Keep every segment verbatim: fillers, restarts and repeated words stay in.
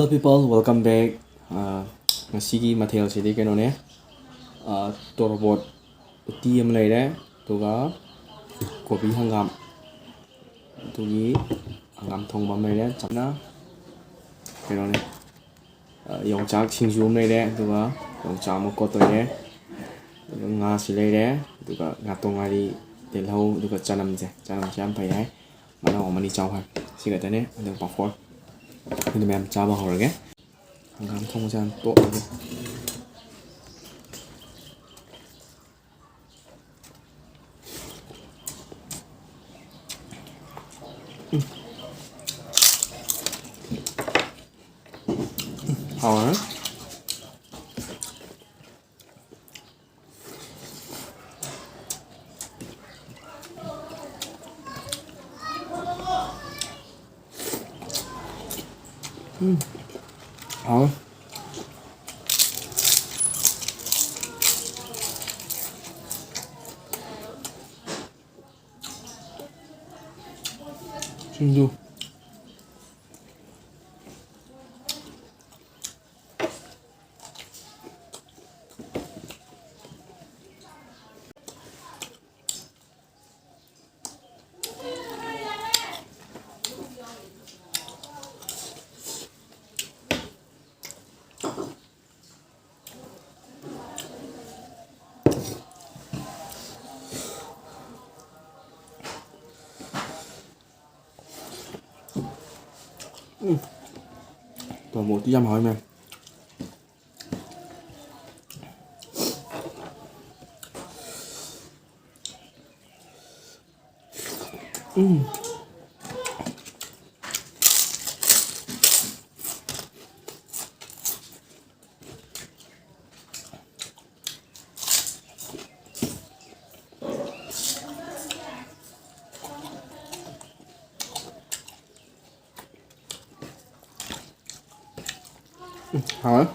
People, welcome back. ꯑꯥ, ꯉꯁꯤꯒꯤ ꯃꯊꯦꯜꯁꯤꯗꯤ ꯀꯩꯅꯣꯅꯦ, ꯑꯥ, ꯇꯣꯔꯕꯣꯠ ꯎꯇꯤ ꯑꯃ ꯂꯩꯔꯦ, ꯑꯗꯨꯒ ꯀꯣꯕꯤ ꯍꯪꯒꯥꯝ, ꯑꯗꯨꯒꯤ ꯍꯪꯒꯥꯝ ꯊꯣꯡꯕ ꯑꯃ ꯂꯩꯔꯦ, ꯆꯝꯅ ꯀꯩꯅꯣꯅꯦ, ꯑꯥ, ꯌꯣꯡꯆꯥꯛ ꯁꯤꯡꯖꯨ ꯑꯃ ꯂꯩꯔꯦ, ꯑꯗꯨꯒ ꯌꯣꯡꯆꯥꯛ ꯑꯃ ꯀꯣꯠꯇꯣꯏꯅꯦ, ꯑꯗꯨꯒ ꯉꯥꯁꯨ ꯂꯩꯔꯦ, ꯑꯗꯨꯒ ꯉꯥꯇꯣꯡ ꯉꯥꯔꯤ, ꯇꯤꯜꯍꯧ, ꯑꯗꯨꯒ ꯆꯅꯝꯁꯦ, ꯆꯅꯝꯁꯦ ꯌꯥꯝ ꯐꯩ ꯍꯥꯏ, ꯃꯅꯥꯎ ꯑꯃꯅꯤ ꯆꯥꯎ ꯍꯥꯏ꯫ ꯁꯤ ꯈꯛꯇꯅꯦ꯫ ꯑꯗꯨꯒ ꯄꯥꯐꯣꯔ꯫ ꯑꯗꯨ ꯃꯌꯥꯝ ꯆꯥꯕ ꯍꯧꯔꯒꯦ꯫ ꯍꯪꯒꯥꯝ ꯊꯣꯡꯕꯁꯦ ꯍꯥꯟꯅ ꯇꯣꯠꯂꯒꯦ꯫ ꯎꯝ꯫ ꯍꯥꯎꯔꯦ꯫ ꯎꯝ꯫ ꯍꯥꯎꯋꯦ꯫ ꯁꯤꯡꯖꯨ꯫ ꯎꯝ꯫ ꯇꯣꯔꯕꯣꯠꯇꯤ ꯌꯥꯝ ꯍꯥꯎꯋꯤ, ꯃꯌꯥꯝ꯫ ꯎꯝ꯫ ꯎꯝ, ꯍꯥꯎꯋꯦ꯫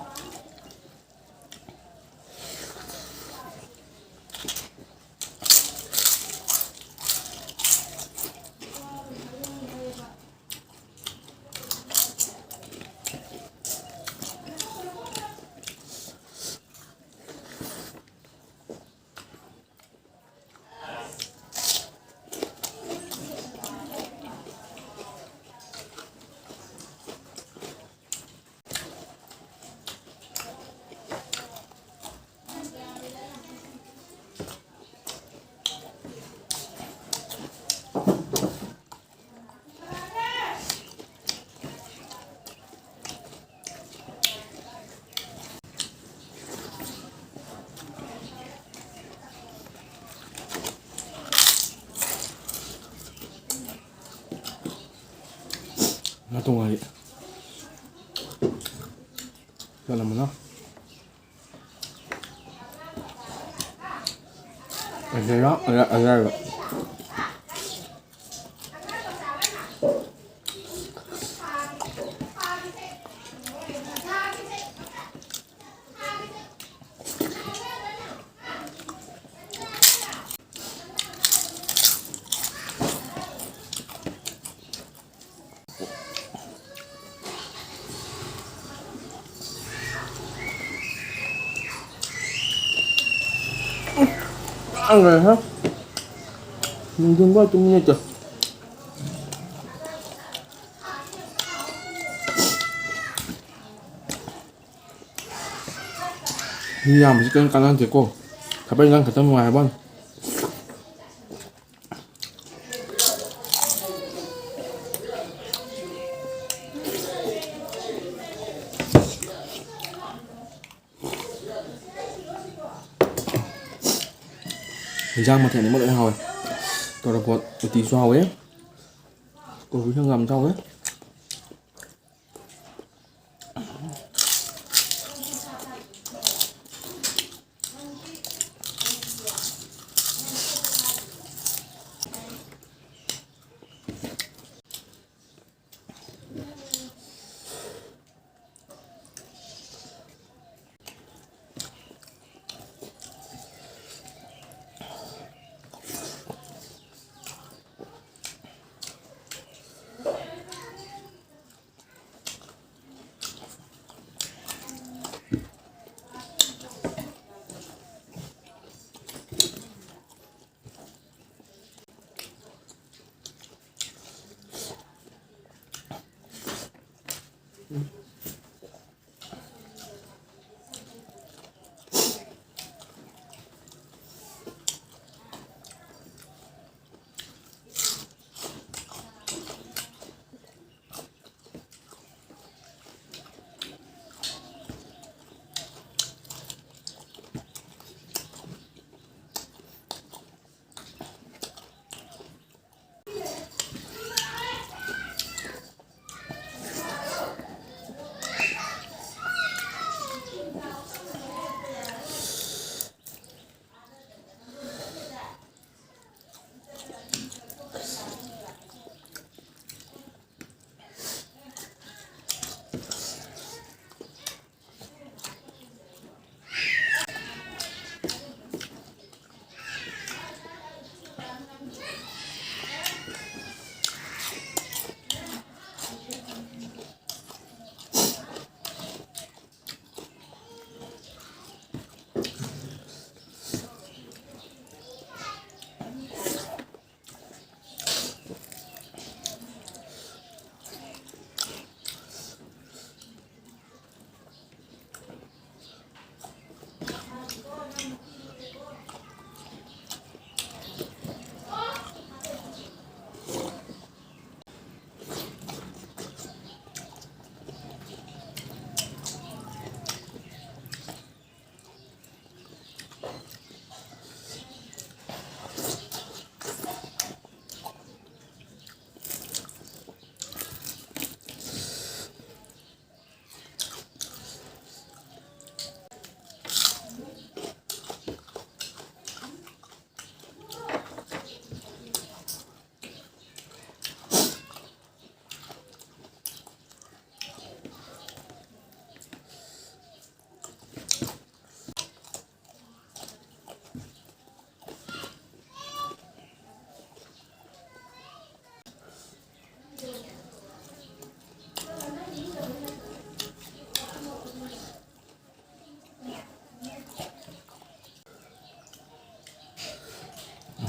ꯉꯥ ꯇꯣꯡꯉꯥꯏ ꯆꯠꯂꯝꯕꯅ ꯑꯗꯨꯗ ꯑꯌꯥꯏꯕ꯫ ꯂꯥꯡꯈ꯭ꯔꯦ ꯍꯦ꯫ ꯅꯨꯡꯊꯤꯟꯕꯨ ꯇꯨꯝꯅꯤꯡꯉꯦ꯫ ꯃꯤ ꯌꯥꯝꯕꯁꯤ ꯀꯔꯤꯝ ꯀꯥꯟꯅꯗꯦꯀꯣ꯫ ꯊꯕꯛ ꯏꯟꯈꯥꯡ ꯈꯛꯇꯪ ꯅꯨꯡꯉꯥꯏ ꯍꯥꯏꯕ ꯋꯥꯅꯤ꯫ ꯏꯟꯖꯥꯡ ꯃꯊꯦꯜ ꯑꯅꯤꯃꯛ ꯂꯣꯏꯅ ꯍꯥꯎꯋꯦ꯫ ꯇꯣꯔꯣꯕꯣꯠ ꯎꯇꯤꯁꯨ ꯍꯥꯎꯋꯦ꯫ ꯀꯣꯕꯤ ꯍꯪꯒꯥꯝꯁꯨ ꯍꯥꯎꯋꯦ꯫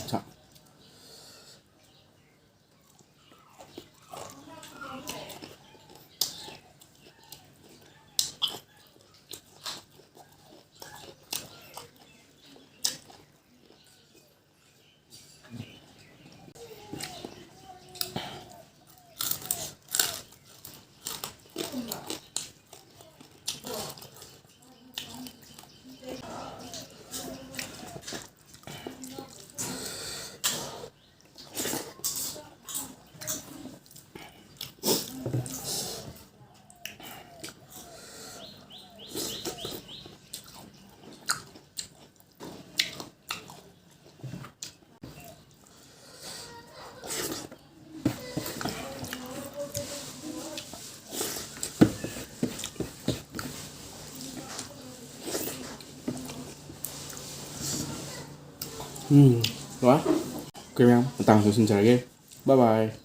ꯆꯥꯛ꯫ ꯎꯝ, ꯂꯣꯏꯔꯦ꯫ ꯑꯣꯀꯦ ꯃꯌꯥꯝ, ꯃꯇꯥꯡꯗ ꯂꯣꯏꯁꯤꯟꯖꯔꯒꯦ꯫ ꯕꯥꯏ ꯕꯥꯏ꯫